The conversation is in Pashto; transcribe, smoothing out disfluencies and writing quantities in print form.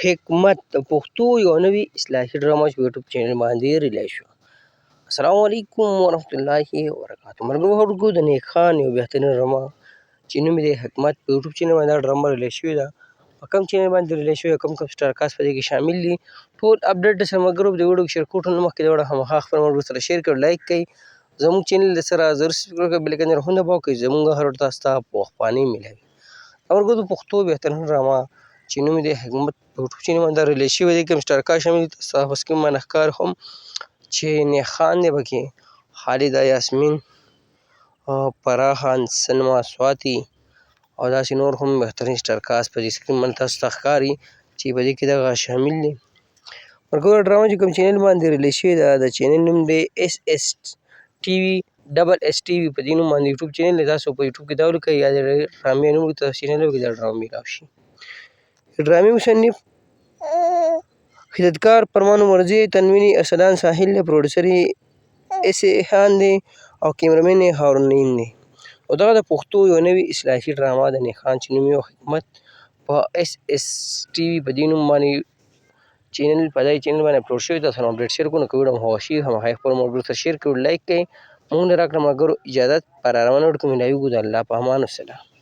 حکمت د پښتو یو نوی اصلاحي ډرامه چې په یوټیوب چینل باندې ریلیز شوه. السلام علیکم ورحمت الله وبرکاته. ملګرو خلکو، د نیک خان یو بهترین ډرامه چې نوم یې دی حکمت په یوټیوب چینل باندې دا ډرامه ریلیز شوې ده. په کوم چینل باندې ریلیز شوې، کوم کوم سټار کاست په دې کې شامل دي، ټول اپډیټ د سره ملګرو په دې ویډیو کې شیر کوو. ټول مخکې دا ویډیو خامخا خپل ملګرو سره شیر کړئ، لایک کړئ، زموږ چینل د سره ضرور سبسکرایب کړئ، بل آیکن هم دباو کړئ، زموږ هر وخت تاسو ته په وخت باندې میلاوي. ملګرو، د پښتو بهترین ډرامه چې نوم یې دی حکمت په یوټیوب چینل باندې ریلیز شوی دی، کوم سټار کاست شامل دي تاسو په سکرین باندې ښکاري هم چې نیک خان دی پکې، خالده یاسمین، فرح خان، سلما سواتي او داسې نور هم بهترین سټار کاست په دې سکرین باندې تاسو ته ښکاري چې په دې کې دغه شامل دي. ملګرو، ډرامه چې کوم چینل باندې ریلیز شوې ده، د چینل نوم دی ایس ایس ټي وي ډبل ایس ټي وي، په دې نوم باندې یوټیوب چینل دی. تاسو په یوټیوب کې دا ولیکئ یا د ډرامې نوم ولیکئ، تاسو چینل کې دا ډرامه میلاو شي. د ډرامې مصنف هدایتکار فرمان عمرزی، تنوین یې ارسلان ساحل دی، پروډیوسر یې ایس اے خان دی او کیمرمین یې هارون نعیم دی. او دغه د پښتو یو نوې اصلاحي ډرامه د نیک خان چې نوم یې حکمت په ایس ایس ټي وي په دې نوم باندې چینل په دې چینل باندې اپلوډ شوی، تاسو سره اپډیټ شیر کوو. نو که ویډیو مو خوښه شي خامخا یې خپلو ملګرو سره شیر کړئ، لایک کړئ. موږ له راکړه ملګرو اجازت پر روانه ویډیو کې ملاویږو. د الله په امان، والسلام.